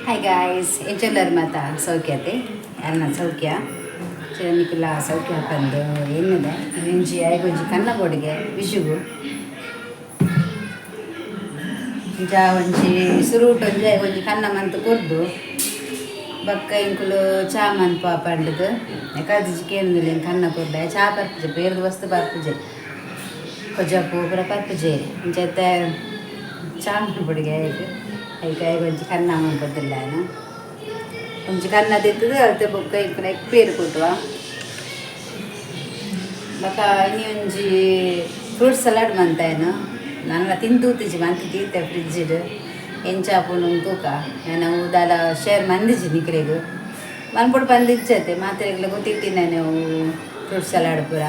Hi guys, ಎಂಚೊಲ್ಲರ್ ಮಾತ? ಸೌಖ್ಯತೆ? ಅನ್ನ ಸೌಖ್ಯ ನಿಕುಲ ಸೌಖ್ಯ ಪಂದು ಎನ್ನುದೆ. ಒಂಜಿ ಐಗೊಂಜಿ ಕನ್ನ ಕೊಡುಗೆ ವಿಶುಗು. ಇಂಚ ಒಂಜಿ ಸುರೂಟ್ ಒಂಜಿ ಒಂಜಿ ಕನ್ನ ಮಂತ್ ಕೊರ್ದು ಬೊಕ್ಕ ಎಂಕುಲು ಚಾ ಮನ್ಪ ಪಂಡುದು ಎಕಾದಿಜಿ ಕೇಂದಿಲ್ಲ. ಕನ್ನ ಕೊರ್ಲೆ ಚಾ ಪರ್ಪುಜೆ, ಪೇರ್ದ ವಸ್ತು ಪರ್ಪುಜೆ, ಕೊಜಪು ಪೂರ ಪರ್ಪುಜೆ. ಇಂಚತ್ತೆ ಚಾ ಮನ್ಪುಡಿಗೆ ಐಕ್ ಐಗೊಂಜಿ ಕನ್ನ ಮನ್ಪದಿಲ್ಲ. ಒಂಜಿ ಕನ್ನ ದೆತ್ತದು ಅಲ್ತೆ ಬೊಕ್ಕ ಎಂಕುಲು ಎಗ್ ಪೇರು ಕೊಟ್ಟುವ. ಬೊಕ್ಕ ಇನಿ ಒಂಜಿ ಫ್ರೂಟ್ ಸಲಾಡ್ ಮಂತಾಯನು. ನನಲ ತಿಂತೂತಿಜಿ, ಮಂತ್ ತೀತೆ ಫ್ರಿಜ್ಜಿಡ್. ಎಂಚ ಆಪುಂಡು ತೂಕ. ನಾವು ದಾಲ ಶೇರ್ ಮಂದಿಜಿ ನಿಕ್ಲೆಗ್. ಮನ್ಪೊಡು ಪಂದಿಚ್ಚತೆ, ಮಾತೆರೆಗ್ಲ ಗೊತ್ತಿತ್ತಿನ ಫ್ರೂಟ್ ಸಲಾಡ್ ಪೂರ.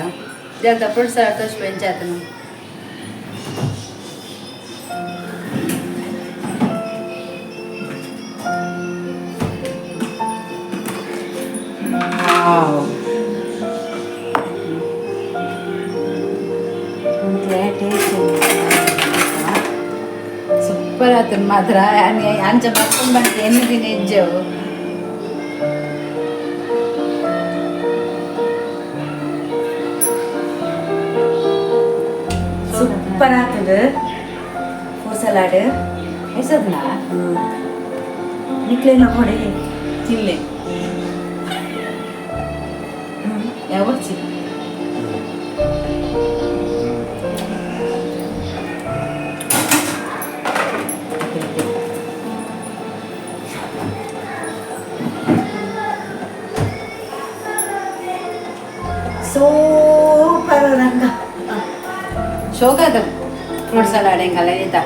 ಜಾತ ಫ್ರೂಟ್ ಸಲಾಡ್ ತೋಚ್ಪ ಎಂಚಾತನು. ವಾವ್, ಟೇಸ್ಟ್. ಸೂಪರ್ ಆತನ ಮಾತ್ರ. ಅಂಚ ಬರ್ಕೊಂಡು ಬಂದು ಎన్ని ದಿನ ಇಜ್ಜವು. ಸೂಪರ್ ಆಗ್ತದೆ ಫ್ರೂಟ್ ಸಲಾಡ್. ಎಸದ್ನಾ? ನಿಕ್ಲೇನ ಕೊಡಿ, ತಿನ್ಲೆ. ಯಾವ? ಸೂಪರ್ ರಂಗ. ಶೋಕಾದ ಫ್ರೂಟ್ ಸಲಾಡ್ ಎಂಕಲ್ಲ ಈತ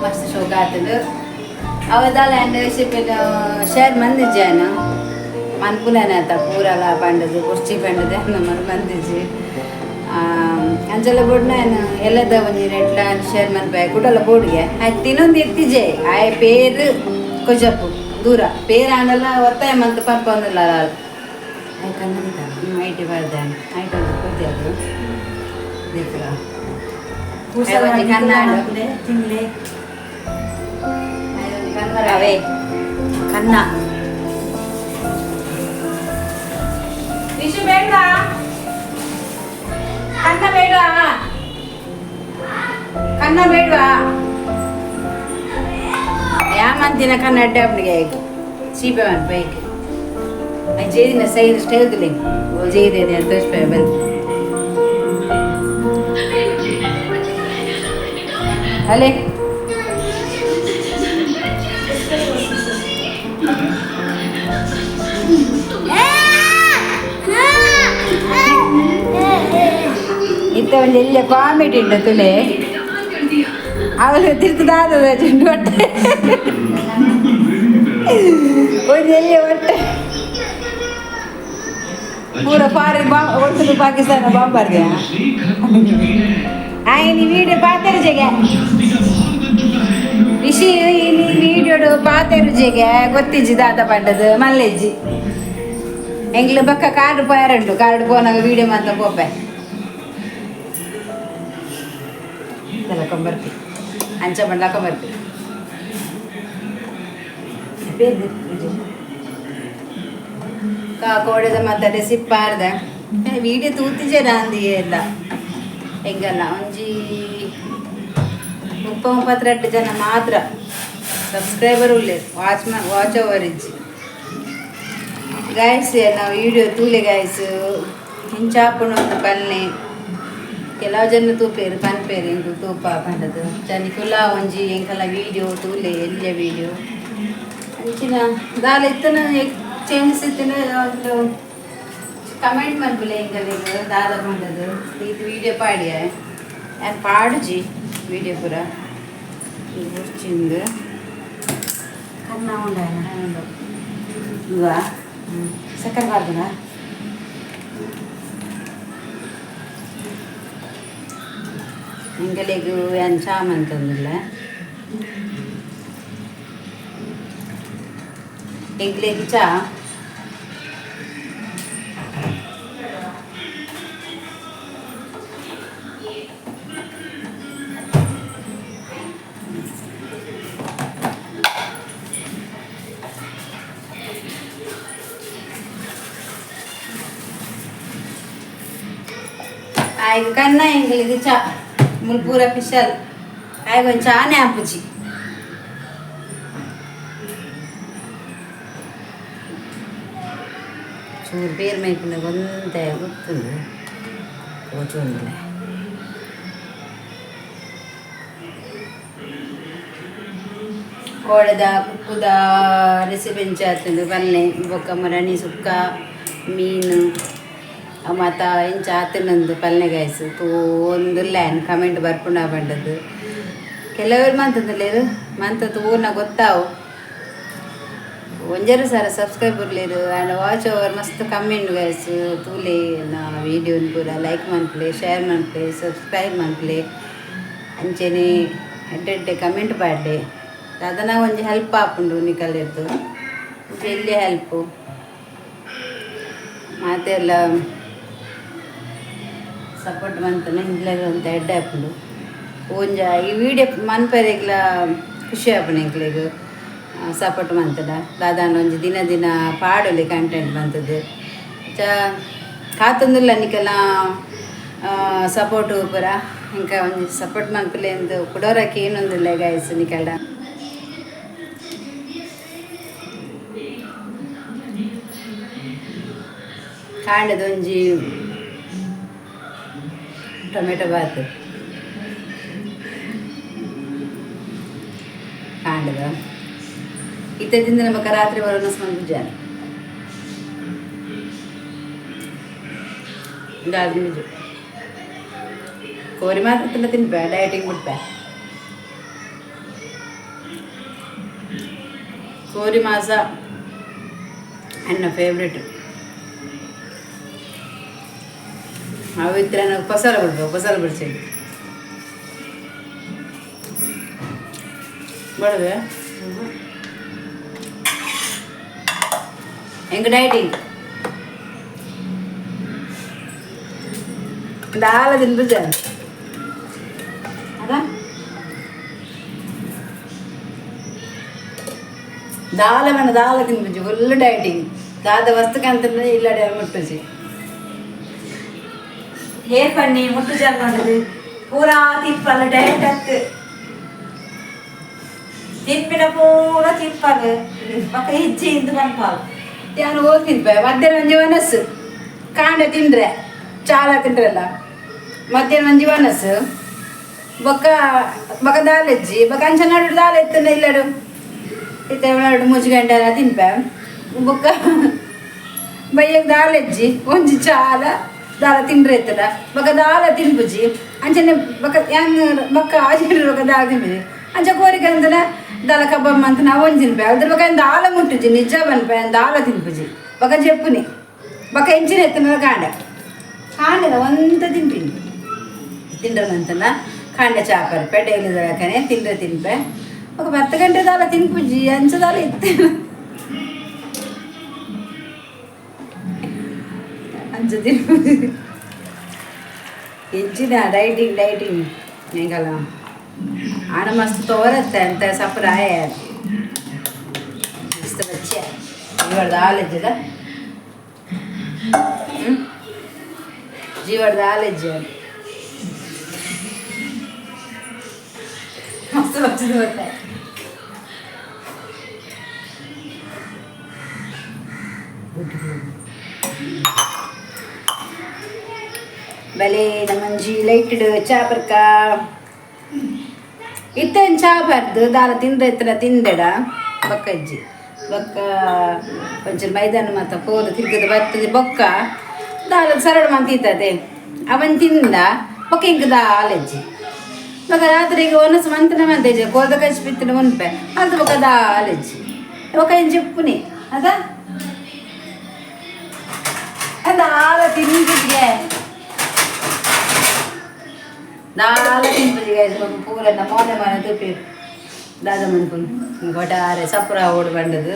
ಮಸ್ತ್ ಶೋಕ ಆತಂಡು. ಅವದಾಲ ರೆಸಿಪಿ ಶೇರ್ ಮಂದಿಜ್ಜಾನ ಮನ್ಪುಲೇನೆ ಆತ ಪೂರಲ ಪಂಡದು ಕುರ್ಚಿ ಪಂಡದು ನಮ್ಮ ಮಂದಿಜ್ಜಿ. ಅಂಚಲ ಬೊಡ್ನ ಎಲ್ಲದ ಒಂಜಿ ನೆಟ್ಲ ಶೇರ್ ಮನ್ಪಾಯ ಕುಟಲ ಬೋಡಿಗೆ ಆಯ್ತು. ತಿನ್ನೊಂದು ಎತ್ತಿಜೆ ಆಯ್ ಪೇರು ಕೊಜಪು ದೂರ ಪೇರು ಆಂಡಲ ಒತ್ತಾಯ ಮಂತ್ ಪರ್ಪೊಂದಿಲ್ಲ. IT ಬರ್ದಾನೆ ಐಟ್ ಒಂದು ಪೂಜೆ ಅದು ದಿಕ್ರ. Fruit salad. ಕನ್ನಡ. ತಿನ್ಲೆ. ಅವೇ. ಕನ್ನ. ವಿಶು, ಬೇಡವಾ? ಕನ್ನ ಬೇಡವಾ? ಕನ್ನ ಬೇಡವಾ? ಯಾಮಂತಿನ ಕನ್ನ ಅಡ್ಡೆ ಅಪ್ಪನಿಗೆ ಚೀಪೆ ಮನ್ ಬೈಕ್ ಜೇದಿನ ಸೈಡ್ ಸ್ಟೈಲ್ ಜೇದೆ ಅಂತ ಬಂದು ಅಲ್ಲೇ. ಇತ್ತ ಒಂಜಿ ಎಲ್ಲ ಕಾಮಿಡಿ ಉಂಟು ತುಲೆ. ಅವಳು ತಿರ್ತದಾದ ಚೆಂಡು ಹೊಟ್ಟೆ ಒಂಜಿ ಎಲ್ಲಿ ಹೊಟ್ಟೆ ಪೂರ ಫಾರಿನ್ ಬಾಂಬ್ ಒಟ್ಟು ಪಾಕಿಸ್ತಾನ ಬಾಂಬ್ ಬರ್ದೆ. ಆಯ್ನಿ ವೀಡಿಯೋ ಪಾತೆರು ಜೆಗೆ ವಿಷಯ. ಇನಿ ವೀಡಿಯೋಡು ಪಾತೆರು ಜೆಗೆ ಗೊತ್ತಿಜ್ಜಿ ದಾದ ಪಂಡದು ಮಲ್ಲೆಜ್ಜಿ. ಎಂಗ್ಲು ಬಕ್ಕ ಕಾರ್ಡ್ ಪೋಯಾರುಂಡು. ಕಾರ್ಡ್ ಪೋನಾಗ ವೀಡಿಯೋ ಮಂತ ಪೋಪೆ ಲಕೊಂಬರ್ಪಿ. ಅಂಚ ಬಂಡ ಲಕೊಂಬರ್ಪಿ. ಕೋಡೆದ ಮತ್ತೆ ರೆಸಿಪಾರ್ದ ವೀಡಿಯೋ ತೂತಿಜೆ ಅಂದಿ ಎಲ್ಲ ಎಂಗಲ್ಲ. ಒಂಜಿ 30 32 ಜನ ಮಾತ್ರ ಸಬ್ಸ್ಕ್ರೈಬರ್ ಉಲ್ಲೇರ್. ವಾಚ್ ವಾಚ್ ಅವರ್ ಇಜ್ಜಿ ಗಾಯ್ಸ್. ನಾವು ವೀಡಿಯೋ ತೂಲೆ ಗಾಯ್ಸ್. ಇಂಚಾಪುಂಡು ಒಂದು ಪನ್ನೆ. ಕೆಲವು ಜನ ತೂಪೇರು ಪನ್ಪೇರು ಎಂಕುಲು ತೂಪ ಪಂಡದು ಜನಿಕುಲ ಒಂಜಿ ಎಂಕಲ ವೀಡಿಯೋ ತೂಲೆ, ಎಲ್ಯ ವೀಡಿಯೋ ಅಂಚಿನ ದಾಲ ಇತ್ತನ ಚೇಂಜಸ್ ಇತ್ತಿನ ಒಂದು ಕಮೆಂಟ್ ಮನ್ಪುಲೆ ಎಂಕಲೆಗ್ ದಾದ ಪಂಡದು. ಇದು ವೀಡಿಯೋ ಪಾಡಿಯ ಯಾನ್ ಪಾಡುಜಿ ವೀಡಿಯೋ ಪೂರ ಬುರ್ಚಿಂದು. ಕನ್ನ ಉಂಡ. ಉಂಡು. ಇವಾ ಸಕ್ಕರೆ ಬಾರ್ದನ. ಎಂಕಲೆಗ್ ಯಾನ್ ಚಾ ಮಂತೊಂದುಲ್ಲೆ. ಎಂಕ್ಲೆಗ್ ಚಾ. ಆಯ್ತು ಕನ್ನ ಎಂಗ್ಲಿಗೆ ಚಾ ಮುಲ್ ಪೂರ ಪಿಶಲ್ ಆಯ್ತು ಒಂದು ಚಾನೆ ಆಪುಜಿ ಚೂರು ಬೇರ್ ಮೈಪುನ ಒಂದೇ ಗೊತ್ತುಂಡು ಓಚುಂದಿಲ್ಲ ಕೋಳದ ಕುಕ್ಕುದ ರೆಸಿಪಿ ಎಂಚಾತುಂಡು ಪಲ್ಲೆ ಬೊಕ್ಕ ಮರಣಿ ಸುಕ್ಕ ಮೀನು ಮಾತ ಇಂಚ ಆತುಂಡು ಪಲ್ಲೆ ಗಾಯ್ಸ್ ತೋಂದುಲ್ಲ ಕಮೆಂಟ್ ಬರ್ಪುಂಡ ಪಂಡದ್ದು ಕೆಲವರು ಮಂತಂದುಲ್ಲೇರು ಮಂತ ತೂರ್ನ ಗೊತ್ತಾವು ಒಂಜರು ಸರ ಸಬ್ಸ್ಕ್ರೈಬ್ ಇರ್ಲೇರು ಆ್ಯಂಡ್ ವಾಚ್ ಓವರ್ ಮಸ್ತ್ ಕಮ್ಮಿಂಡು ಗೈಸ್ ತೂಲೆ ನಾ ವೀಡಿಯೋನ್ ಪೂರ ಲೈಕ್ ಮನ್ಪುಲೆ ಶೇರ್ ಮನ್ಪುಲೆ ಸಬ್ಸ್ಕ್ರೈಬ್ ಮನ್ಪುಲೆ ಅಂಚೆನೆ ಎಡ್ಡೆ ಎಡ್ಡೆ ಕಮೆಂಟ್ ಪಾಡ್ಲೆ ದಾದನ ಒಂಜಿ ಹೆಲ್ಪ್ ಆಪುಂಡು ನಿಕಲೆರ್ದು ಎಲ್ಲಿ ಹೆಲ್ಪು ಮಾತೆಲ್ಲ ಸಪೋರ್ಟ್ ಮಂತನ ಇಂದ್ಲೆಗ್ ಒಂತೆ ಎಡ್ಡೆ ಆಪುಂಡು ಒಂಜ ಈ ವೀಡಿಯೋ ಮನ್ಪೆರೆಗ್ಲ ಖುಷಿ ಆಪುಂಡು ಎಂಕ್ಲೆಗ್ ಸಪೋರ್ಟ್ ಮಂತಡ ದಾದಾಂಡ ಒಂಜಿ ದಿನ ದಿನ ಪಾಡೊಲಿ ಕಂಟೆಂಟ್ ಮಂತದ್ದು ಚ ಕಾತೊಂದುಲ್ಲ ನಿಕಲ ಸಪೋರ್ಟ್ ಪೂರ ఇంకా ಒಂಜಿ ಸಪೋರ್ಟ್ ಮನ್ಪುಲೆ ಎಂದು ಕುಡೋರಕ್ಕೆ ಏನೊಂದಿಲ್ಲ ಗಾಯ್ಸ್ ನಿಕಲ್ಡ ಕಾಂಡದ ಒಂಜಿ ಟೊಮೆಟೊ ಬಾತ್ ಕಾಂಡದ ಇತ್ತದಿಂದ ನಮಕ ರಾತ್ರಿ ಬರೋಣ ಸ್ಮಂಜಾನೆ ದಾದ ಕೋರಿ ಮಾತ್ರ ತಿನ್ಪೆ ಡಯಟಿಂಗ್ ಬಿಡ್ಪೆ ಕೋರಿ ಮಾಸ ನನ್ನ ಫೇವ್ರೇಟ್ ಅವು ಇದ್ರೆ ನಾವು ಪಸಲ ಬಿಡ್ಬೇಕು ಪಸಲ ಬಿಡ್ಸಿ ಬಡವೆ ಹೆಂಗೆ ಡಯಟಿಂಗ್ ದಾಲ ತಿನ್ಬಿಜ ಅದ ದಾಲ ಬೇಡ ದಾಲ ತಿನ್ಬಿಜು ಫುಲ್ ಡಯಟಿಂಗ್ ದಾದ ವಸ್ತುಕಂತ ಇಲ್ಲ ಮುಟ್ಟುಜಿ ಹೇರ್ ಪನ್ನಿ ಮುಟ್ಟು ಜನ್ಮಂಡದು ಪೂರಾ ತಿಪ್ಪಲ್ಲ ಡಯಟ್ ಅತ್ತು ತಿನ್ಪಿನ ಪೂರ ತಿಪ್ಪಲು ಮಕ್ಕ ಹೆಚ್ಚಿ ಇಂದು ಪನ್ಪಾಲು ಯಾನು ಓದ್ತಿನ್ಪೆ ಮಧ್ಯಾಹ್ನ ಒಂಜಿ ವನಸ್ಸು ಕಾಂಡ ತಿಂಡ್ರೆ ಚಾಲ ತಿಂಡ್ರಲ್ಲ ಮಧ್ಯಾಹ್ನ ಒಂಜಿ ವನಸ್ಸು ಬೊಕ್ಕ ಬೊಕ್ಕ ದಾಲೆಜ್ಜಿ ಬೊಕ್ಕ ಅಂಚ ನಡು ದಾಲ ಎತ್ತನ ಇಲ್ಲಡು ಇತ್ತೆ ನಡು ಮೂಜಿ ಗಂಟೆ ತಿನ್ಪೆ ಬೊಕ್ಕ ಬಯ್ಯಗ್ ದಾಲೆಜ್ಜಿ ಒಂಜಿ ಚಾಲ ದಾಲ ತಿಂಡ್ರೆ ಎತ್ತದ ಬೊಕ್ಕ ದಾಲ ತಿನ್ಪುಜಿ ಅಂಚನೆ ಬೊಕ್ಕ ಯಾನ್ ಬೊಕ್ಕ ಆಚೆ ಬೊಕ್ಕ ದಾಲ ತಿನ್ಪುಜಿ ಅಂಚ ಕೋರಿಕೆ ಅಂತನ ದಾಲ ಕಬಾಬ್ ಅಂತ ನಾವು ಒಂಜಿ ತಿನ್ಪೆ ಅದ್ರ ಬೊಕ್ಕ ದಾಲ ಮುಟ್ಟುಜಿ ನಿಜ ಬನ್ಪೆ ದಾಲ ತಿನ್ಪುಜಿ ಬೊಕ್ಕ ಜೆಪ್ಪುನಿ ಬೊಕ್ಕ ಎಂಚಿನ ಎತ್ತನ ಕಾಂಡ ಕಾಂಡದ ಒಂತ ತಿನ್ಪಿನಿ ತಿಂಡ್ರನಂತನ ಕಾಂಡ ಚಾಪರ್ಪೆ ಡೈಲಿ ದೊರಕನೆ ತಿಂಡ್ರೆ ತಿನ್ಪೆ ఒక 10 ಗಂಟೆ ದಾಲ ತಿನ್ಪುಜಿ ಅಂಚ ದಾಲ ಇತ್ತೆ ಅಂಚ ತಿನ್ಪುಜಿ ಎಂಚಿನ ಡೈಟಿಂಗ್ ಡೈಟಿಂಗ್ ಎಂಕಲ ಆಣ ಮಸ್ತ್ ತೋರತ್ತೆ ಅಂತ ಸಪರಾಯ ಮಸ್ತ್ ಬಚ್ಚೆ ಜೀವಡ್ದ ಆಲೆಜ್ಜದ ಜೀವಡ್ದ ಆಲೆಜ್ಜ ಮಸ್ತ್ ಬಚ್ಚದ ಬರ್ತಾರೆ ಬಲೆ ನಮ್ಮಂಜಿ ಲೈಟ್ಡ್ ಚಾ ಬರ್ಕ ಇತ್ತೇನು ಚಾ ಬರ್ದು ದಾಲ ತಿಂದ ಇತ್ತನ ತಿಂದೆಡ ಬೊಕ್ಕಜ್ಜಿ ಬೊಕ್ಕ ಒಂಚೂರು ಮೈದಾನ ಮಾತ ಪೋದು ತಿರ್ಗದ ಬರ್ತದೆ ಬೊಕ್ಕ ದಾಲ ಸರಳ ಮಂತ ಅವನ್ ತಿಂದ ಬೊಕ್ಕ ಇಂಕ ದಾಲಜ್ಜಿ ಬೊಕ್ಕ ರಾತ್ರಿಗೆ ಒನಸು ಮಂತನ ಮಂತೇಜ ಕೋದ ಕಚ್ಚಿ ಬಿತ್ತಿನ ಉನ್ಪೆ ಅದು ಬೊಕ್ಕ ದಾಲಜ್ಜಿ ಬೊಕ್ಕ ಏನು చెప్పుని ಅದ ದಾಲ ತಿಂದಿದ್ಗೆ ದಾಲ ತಿನ್ಪುಜಿ ಗೈಸ್ ಪೂರ ಮೋನೆ ಮನೆ ತುಪ್ಪಿ ದಾದ ಮನ್ಪುನ್ ಒಟ್ಟಾರೆ ಸಪ್ರ ಓಡ್ ಬಂಡದು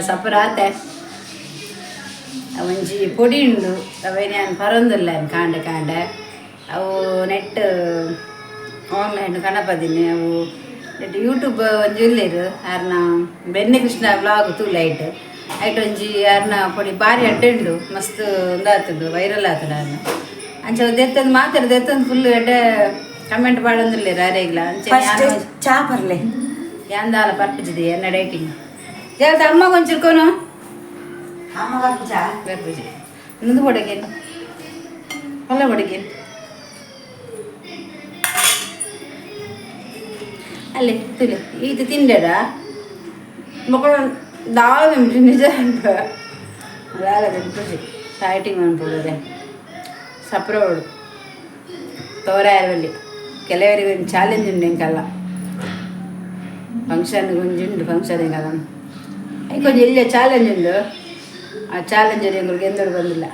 ಸಪ್ರ ಆತೆ ಒಂಜಿ ಪೊಡಿ ಉಂಡು ಅವೇನು ಯಾನ್ ಪರೊಂದುಲ್ಲ ಕಾಂಡೆ ಕಾಂಡೆ ಅವು ನೆಟ್ ಆನ್ಲೈನ್ ಕಣಪದಿನಿ ಅವು ನೆಟ್ ಯೂಟ್ಯೂಬ್ ಒಂಜಿ ಉಲ್ಲೇರು ಆರ್ನ ಬೆನ್ನೆ ಕೃಷ್ಣ ವ್ಲಾಗ್ ತೂಲ ಐಟ್ ಐಟ್ ಒಂಜಿ ಆರ್ನ ಪೊಡಿ ಬಾರಿ ಅಡ್ಡೆ ಉಂಡು ಮಸ್ತ್ ಉಂದಾತುಂಡು ವೈರಲ್ ಆತುಂಡು ಆರ್ನ ಅಂಚ ದೆತ್ತೊಂದು ಮಾತಾಡ ದೆತ್ತೊಂದು ಫುಲ್ ಎಡ್ಡೆ ಕಮೆಂಟ್ ಪಾಡೊಂದಿಲ್ಲ ಅರೆಗ್ಲ. ಅಂಚೆ ಫಸ್ಟ್ ಚಾ ಪರ್ಲೆ. ಯಾಂದಾಲ ಪರ್ಪಿಜಿದೆ ಎನ್ನ ಡೈಟಿಂಗ್ ಜಾತ ಅಮ್ಮ ಕೊಂಚಿರ್ಕೋನು. ಅಮ್ಮ ಬರ್ಪುಜಾ? ಬರ್ಪುಜಿ. ನಂದು ಕೊಡಗೇನು ಅಲ್ಲ ಕೊಡಗೇನು ಅಲ್ಲೇ ತುಲೆ ಇದು ತಿಂಡೆಡ ಮಕ್ಕಳು ದಾಳ ನಿಮಿಷ ನಿಜ ದಾಳ ತಿನ್ಪುಜಿ. ಡೈಟಿಂಗ್ ಅನ್ಪುತ್ತದೆ ಸಪ್ರೋಡು ತೋರಾಯರಲ್ಲಿ ಕೆಲವರಿಗೆ ಒಂದು ಚಾಲೆಂಜ್ ಉಂಡು. ಎಂಕಲ್ಲ ಫಂಕ್ಷನ್ ಒಂಜಿ ಉಂಡು. ಫಂಕ್ಷನ್ ಎಂಕಲ್ಲ ಐಕೊಂಜಿ ಇಲ್ಲೇ ಚಾಲೆಂಜ್ ಉಂಡು. ಆ ಚಾಲೆಂಜ್ ಎಂಗಳಿಗೆ ಎಂದೋಡು ಬಂದಿಲ್ಲ.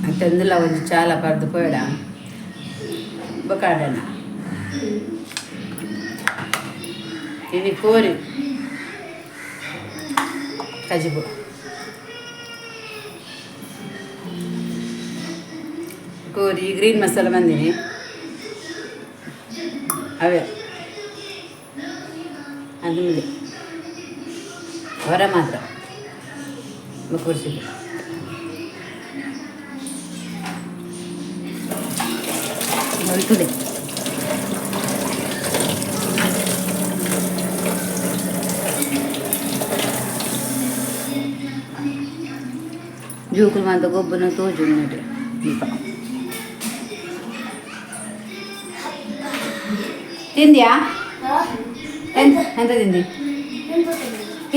ಅಂತೆಂದಿಲ್ಲ ಒಂಜಿ ಚಾಲ ಪರ್ದು ಪೋಯಡ ಬೊಕಾಡಣ್ಣ ಇನಿ ಕೋರಿ ಕಜಿಬು ಕೋರಿ ಗ್ರೀನ್ ಮಸಾಲ ಬಂದೀನಿ ಅವೇ ಅದು ಹೊರ ಮಾತ್ರ ಕೂರಿಸಿದ್ದು. ಹೊಲ್ತದೆ. ಜೋಕುಲು ಮಾತ ಗೊಬ್ಬನ ತೋಜು ನೆಟ್ ದೀಪ ತಿಂದ್ಯಾ? ಎಂತ ಎಂತ ತಿಂದಿ?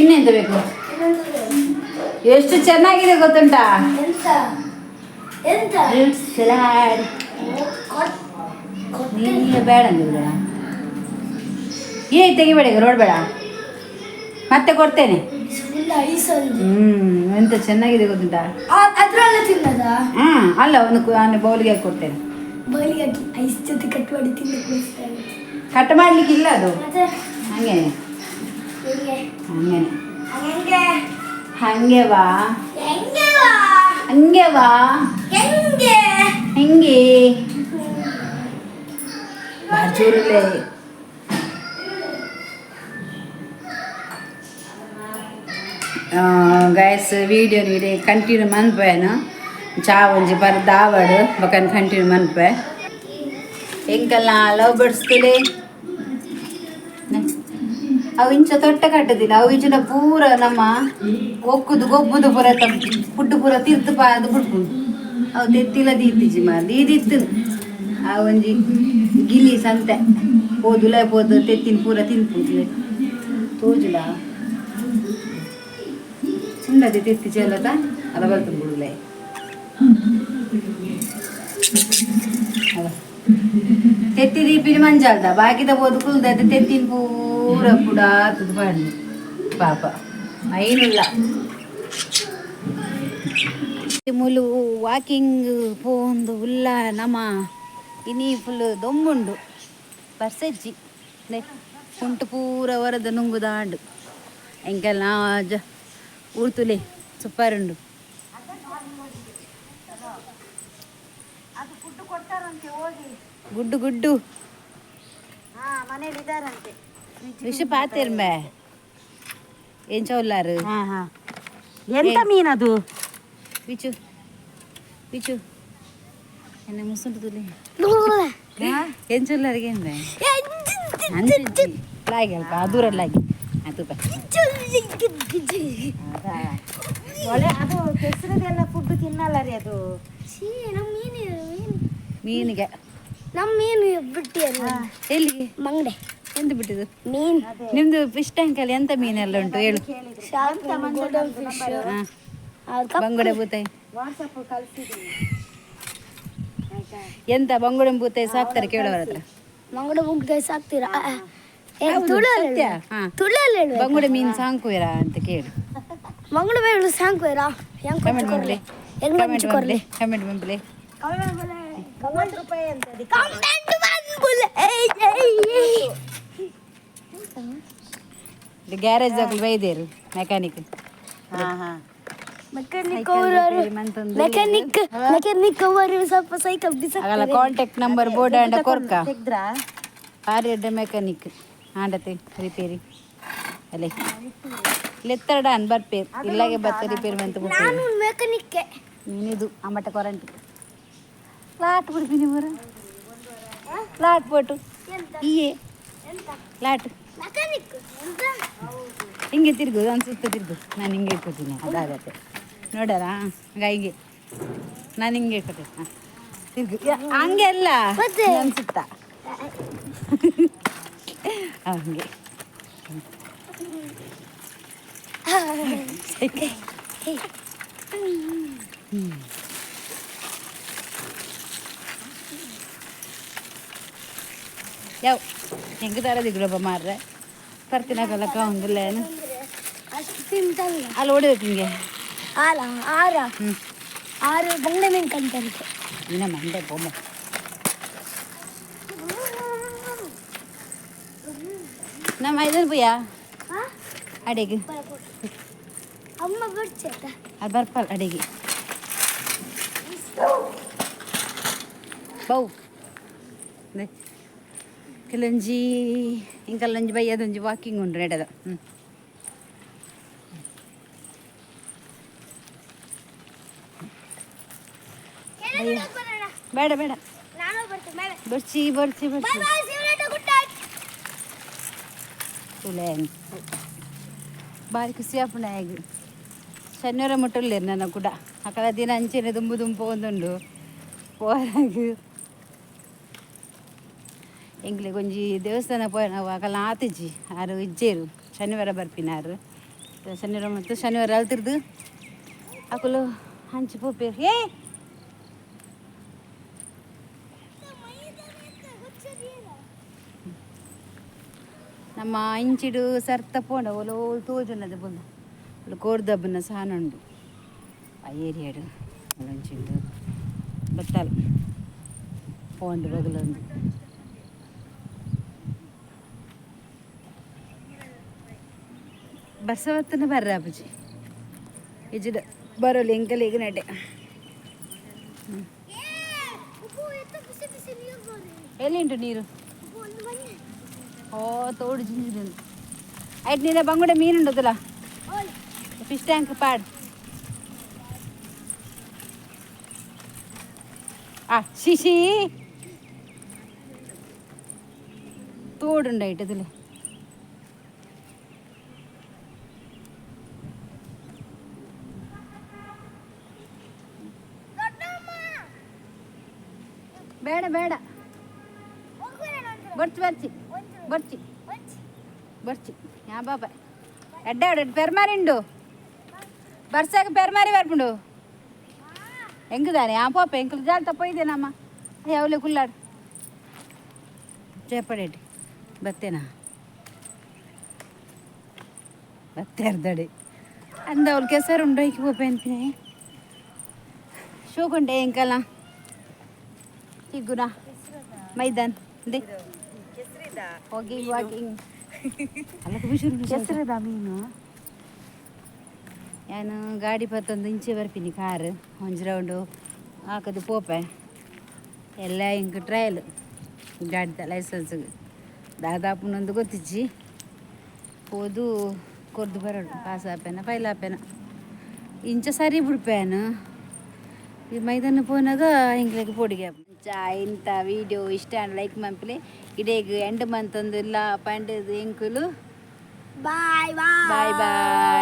ಇನ್ನೆಂತ ಬೇಕು? ಎಷ್ಟು ಚೆನ್ನಾಗಿದೆ ಗೊತ್ತುಂಟಾ? ಎಂತ ಎಂತ? Fruit salad. ನೀನು ಬೇಡ ಅಂದಿಲ್ಲ. ಏ ತೆಗಿಬೇಡ ಈಗ, ರೋಡ್ ಬೇಡ, ಮತ್ತೆ ಕೊಡ್ತೇನೆ. ಫುಲ್ ಐಸ್ ಒಂದು. ಎಂತ ಚೆನ್ನಾಗಿದೆ ಗೊತ್ತುಂಟಾ? ಅದ್ರಲ್ಲೇ ತಿನ್ನದಾ? ಹ್ಮ್, ಅಲ್ಲ, ಒಂದು ನಾನು ಬೌಲಿಗೆ ಹಾಕಿ ಕೊಡ್ತೇನೆ. ಬೌಲಿಗೆ ಹಾಕಿ ಐಸ್ ಜೊತೆ ಕಟ್ ಮಾಡಿ ತಿನ್ನಕ್ಕೆ ಮಸ್ತ್ ಆಗುತ್ತೆ. ಕಟ್ ಮಾಡ್ಲಿಕ್ಕೆ ಇಲ್ಲ ಅದು. ಮತ್ತೆ? ಹಂಗೆ. ಹೆಂಗೆ? ಹಂಗೇನೆ. ಹೆಂಗೆ? ಹಂಗೆ ಬಾ. ಹೆಂಗೆ ವಾ? ಹಂಗೆ ಬಾ. ಹೆಂಗೆ? ಹೆಂಗೆ ಭಾರಿ ಜೋರಲ್ಲೇ. ಗೈಸ್, ವಿಡಿಯೋ ನೀಡಿ ಕಂಟಿನ್ಯೂ ಮನ್ಪೇನು. ಚಾ ಒಂಜಿ ಬರ್ ದಾವಡು ಬಕನ್ ಕಂಟಿನ್ಯೂ ಮನ್ಪೆ. ಎಂಕಲ್ಲ ಲವ್ ಬರ್ಡ್ಸ್ ಅವು ಇಂಚ ತೊಟ್ಟ ಕಟ್ಟದಿಲ್ಲ. ಅವು ಇಂಚಿನ ಪೂರ ನಮ್ಮ ಒಕ್ಕುದು ಗೊಬ್ಬುದು ಪೂರ ಪುಡ್ಡು ಪೂರ ತಿರ್ತು ಪಾದು ಬಿಡ್ಪು. ಅವು ತೆತ್ತಿಲ್ಲ ದೀತಿಜಿ ಮಾರ್ ದೀದಿತ್ತು. ಆ ಒಂಜಿ ಗಿಲಿ ಸಂತೆ ಪೋದುಲ ಪೋದು ತೆತ್ತಿನ ಪೂರ ತಿನ್ಪುಜಿ ತೋಜುಲ ಉಂಡದೆ ತೆತ್ತಿ ಚೆಲ್ಲದ ಅಲ ಬರ್ತದೆ ಬಿಡುಲೆ ಅವ. ತೆತ್ತಿ ದೀಪಿನ ಮಂಜಾಲ್ದ ಬಾಕಿದ ಪೋದು ಕುಲ್ದ ತೆತ್ತಿನ ಪೂರ ಪುಡ ತುದು ಪಾಡ್ದು ಪಾಪ ಐನಿಲ್ಲ. ಮುಲು ವಾಕಿಂಗ್ ಪೋಂದು ಉಲ್ಲ ನಮ. ಇನಿ ಫುಲ್ ದೊಂಬುಂಡು, ಬರ್ಸೆಜ್ಜಿ ನೆ ಉಂಟು ಪೂರ ವರದ ನುಂಗುದಾಂಡು. ಎಂಕೆಲ್ಲ ಜ ಊರ್ತುಲೆ ಸೂಪರ್ ಉಂಡು. ಅದು ಫುಡ್ ಕೊಡ್ತಾರಂತೆ ಹೋಗಿ. ಗುಡ್ಡು ಗುಡ್ಡು. ಹಾ, ಮನೇಲಿ ಇದಾರಂತೆ. ವಿಷ ಪಾತಿರ್ಮೆ ಏನ್ ಚೌಲ್ಲಾರು. ಹಾ ಹಾ, ಎಂತ ಮೀನದು? ವಿಚು ವಿಚು ಎನ್ನ ಮುಸುಂಟು ತುಲಿ ಏನ್ ಚೊಲ್ಲಾರಿಗೆ ಲಾಗಿ ಅಲ್ಪ ದೂರ ಲಾಗಿ ಆತು. ಒಳ್ಳೆ ಅದು ಕೆಸರದೆಲ್ಲ ಫುಡ್ ತಿನ್ನಲ್ಲ ರೀ ಅದು. ಛೀ, ನಮ್ಮ ಮೀನು ಮೀನು. ಮೀನಿಗೆ. ನಮ್ಮ ಮೀನು ಬಿಟ್ಟಿಯಲ್ಲ. ಎಲ್ಲಿಗೆ? ಮಂಗಡೆ. ಎಂತ ಬಿಟ್ಟಿದ್ದು? ಮೀನು. ನಿಮ್ದು ಫಿಶ್ ಟ್ಯಾಂಕ್ ಅಲ್ಲಿ ಎಂತ ಮೀನೆಲ್ಲ ಉಂಟು ಹೇಳು. Golden fish. ಹಾ, ಬಂಗುಡೆ ಬೂತಾಯಿ. ವಾಟ್ಸಪ್ ಕಳಿಸಿದ್ದೀನಿ. ಎಂತ ಬಂಗುಡೆ ಬೂತಾಯಿ ಸಾಕ್ತಾರೆ ಕೇಳೋರ ಹತ್ರ. ಮಂಗಡೆ ಮುಗ್ದ ಸಾಕ್ತೀರಾ? ಹೌದು, ತುಳಲ್ಲಿ ಸತ್ಯ. ಹಾ. ತುಳಲ್ಲಿ ಹೇಳು. ಬಂಗುಡೆ ಮೀನು ಸಾಂಕುವಿರಾ ಅಂತ ಕೇಳು. ಮಂಗಡೆ ಬೇಡ ಸಾಂಕ್ವೇರಾ ಹೆಂಗ್? ಕಮೆಂಟ್ ಮಾಡ್ಲಿ. ಹೆಂಗ್? ಕಮೆಂಟ್ ಮಾಡ್ಲಿ, ಕಮೆಂಟ್ ಮಾಡ್ಲಿ. 30 ರೂಪಾಯಿ ಅಂತ ಅದಕ್ಕೆ. ಗ್ಯಾರೇಜ್ ದಾಕಲು ಬೈದೇರು ಮೆಕ್ಯಾನಿಕ್. ಹಾ ಹಾ. ಮೆಕ್ಯಾನಿಕ್ ಅವರು ಮೆಕ್ಯಾನಿಕ್ ಮೆಕ್ಯಾನಿಕ್ ಅವರು ಸ್ವಲ್ಪ ಸೈಕಲ್ ಆಗಲ್ಲ. ಬಿಸಾಕ್ತಾರೆ. Contact number board and ಕೊರ್ಕ. ತೆಗ್ದ್ರಾ? ಬಾರಿ ಎಡ್ಡೆ ಮೆಕ್ಯಾನಿಕ್ ಆಂಡತೆ ರಿಪೇರಿ ಅಲ್ಲೇ. ಲೆತ್ತರಡ ಅನ್ ಬರ್ಪೇರು ಇಲ್ಲಾಗೆ ಬತ್ತ ರಿಪೇರ್ ಮಂತ ನಾನು ಮೆಕ್ಯಾನಿಕ್. ನೀನಿದು ಅಮ್ಮಟ ಕೊರಂಟಿ ಲಾಟ್ ಬಿಡ್ತೀನಿ ಬರ ಲಾಟ್ ಪೋಟು ಇಯೇ ಎಂತ? ಲಾಟ್. ಮೆಕ್ಯಾನಿಕ್ ಎಂತ? ಹಿಂಗೆ ತಿರುಗು, ಒಂದು ಸುತ್ತ ತಿರುಗು. ನಾನು ಹಿಂಗೆ ಇಟ್ಕೋತೀನಿ, ಅದಾಗತ್ತೆ ನೋಡಲ್ಲ. ಹಂಗ ಹಿಂಗೆ ನಾನು ಹಿಂಗೆ ಇಟ್ಕೋತೀನಿ. ಹಾಂ, ತಿರುಗು. ಹಂಗೆ ಅಲ್ಲ. ಮತ್ತೆ? ನನ್ನ ಸುತ್ತ. ಹಂಗೆ. ಯಾವ ಹೆಂಗೆ ತರದಿಗ್ರೊಬ್ಬ ಮಾರ್ರೆ ಪರ್ತಿನಾಗಲ್ಲಕ್ಕ ಒಂದಿಲ್ಲ ಏನು? ಅಷ್ಟು ತಿಂತಲ್ಲ. ಅಲ್ಲಿ ಹೊಡಿಬೇಕು ಹಿಂಗೆ. ಆರ ಆರ. ಹ್ಞೂ. ಆರು ಬಂಗಡೆ ಮೀನು ಕಂತಂತೆ. ಇನ್ನ ಮಂಡೆ ಬೊಮ್ಮೆ. ನಮ್ಮ ಐದನ್ ಬುಯ್ಯ ಅಡಿಗೆ. ಅಮ್ಮ ಬಿಡ್ಸೈತ. ಅದು ಬರ್ಪಲ್ ಅಡಿಗೆ ಬೌ ಕೆಲಂಜಿ ಇಂಕಲ್ಲೊಂಜಿ ಬಯ್ಯದೊಂಜಿ ವಾಕಿಂಗ್ ಉಂಟು ನೆಡದ. ಹ್ಞೂ, ಬೇಡ ಬೇಡ. ನಾನು ಬರ್ತೀನಿ ಮೇಲೆ. ಬರ್ಚಿ ಬರ್ಚಿ ಬಾಯ್. ಬರ್ಚಿ. Bye, see you later, good night. ತುಲೆ ಬಾರಿ ಖುಷಿ ಆಪುಂಡು ಆಯ್ಗ್ ಶನಿವಾರ ಮುಟ್ಟುಲ್ಲೇರು ನನ್ನ ಕೂಡ ಅಕಲ ದಿನ ಅಂಚೆನೆ ದುಂಬು ದುಂಬು ಒಂದುಂಡು ಪೋರಾಗ. ಎಂಕ್ಲೆಗ್ ಒಂಜಿ ದೇವಸ್ಥಾನ ಪೋಯನ ಅಕಲ್ನ ಆತಿಜಿ, ಆರು ಇಜ್ಜೇರು. ಶನಿವಾರ ಬರ್ಪಿನ ಆರು. ಶನಿವಾರ ಮತ್ತು ಶನಿವಾರ ಅಲ್ತಿರ್ದು ಅಕುಲು ಅಂಚಿ ಪೋಪೇರು. ಏ, ನಮ್ಮ ಇಂಚಿಡು ಸರ್ತ ಪೋಂಡ ಓಲು ತೋಜುನದ ಬೊಲ್ಲ ಓಲು ಕೋರ್ದಬ್ಬನ ಸಾನುಂಡು ಆ ಏರಿಯಾಡು. ಅಲ್ಲೊಂಚಿಂಡು ಬತ್ತಲ್ ಪೋಂಡು ಬಗಲೊಂದು ಬರ್ಸವತ್ತನ ಬರ್ರ ಅಪ್ಪುಜಿ ಇಜ್ಜಿಡ ಬರೋಲಿ ಎಂಕಲಿಗೆ ನಡೆ. ಎಲ್ಲಿ ಉಂಟು ನೀರು? ಓ, ತೋಡು ಜಿಂಜಿದ ಆಯ್ತು. ನೀನ ಬಂಗುಡೆ ಮೀನುಂಡದಲ್ಲ, ಫಿಶ್ ಟ್ಯಾಂಕ್ ಪಾಡ್. ಆ ಶಿಶಿ ತೋಡುಂಡಾಯ್ತು. ಬೇಡ ಬೇಡ, ಬರ್ಚಿ ಬರ್ಚಿ ಬರ್ಚಿ ಬರ್ಚಿ. ಯಾ ಬಾಬಾ ಎಡ್ಡೆ ಎಡ್ಡೆ ಪೆರ್ಮಾರಿಂಡು ಬರ್ಸಾಗ ಪೆರ್ಮಾರಿ ಬರ್ಪುಂಡು ಎಂಗುದಾನೆ. ಆ ಪಾಪ ಎಂಕುಲು ಜಾಲ್ ತಪ್ಪೋಯ್ದೇನಮ್ಮ ಯಾವಲೆ ಕುಲ್ಲಾಡು ಚೇಪಡೇಟಿ ಬತ್ತೇನಾ ಬತ್ತೆ ಅರ್ಧಡಿ ಅಂದ ಅವಳು ಕೆಸರು ಉಂಡು ಐಕಿ ಪೋಪೆ ಅಂತೀನಿ. ಶೋಕುಂಡೆ ಎಂಕಲ್ಲ ತಿಗ್ಗುನ ಮೈದಾನ್ they walking walking ಅಲ್ಲ. ಕೆಸರದ ಮೀನು. ಯಾನು ಗಾಡಿ ಪತ್ತೊಂದು ಇಂಚೆ ಬರ್ಪಿನಿ. ಕಾರ್ ಒಂಜಿ ರೌಂಡು ಹಾಕೋದು ಪೋಪೆ ಎಲ್ಲ. ಇಂಕ್ ಟ್ರಯಲ್ ಗಾಡಿದ ಲೈಸೆನ್ಸ್ ದಾದಾಪುನೊಂದು ಗೊತ್ತಿಜ್ಜಿ. ಪೋದು ಕೊರ್ದು ಬರೋಡು. ಪಾಸ್ ಆಪೇನ ಫೈಲ್ ಆಪೇನ ಇಂಚ ಸರಿ ಬಿಡ್ಪೇನು. ಈ ಮೈದಾನ ಪೋನಾಗ ಎಂಕ್ಲೆಗ್ ಪೋಡಿಗೆ. ಇಂಚ ಇಂಥ ವೀಡಿಯೋ ಇಷ್ಟ ಲೈಕ್ ಮನ್ಪುಲೆ. ಇಡೇಗ್ ಎಂಡ್ ಮಂತೊಂದು ಇಲ್ಲ ಪಂಡದು ಎಂಕುಲು. ಬಾಯ್. Bye boy.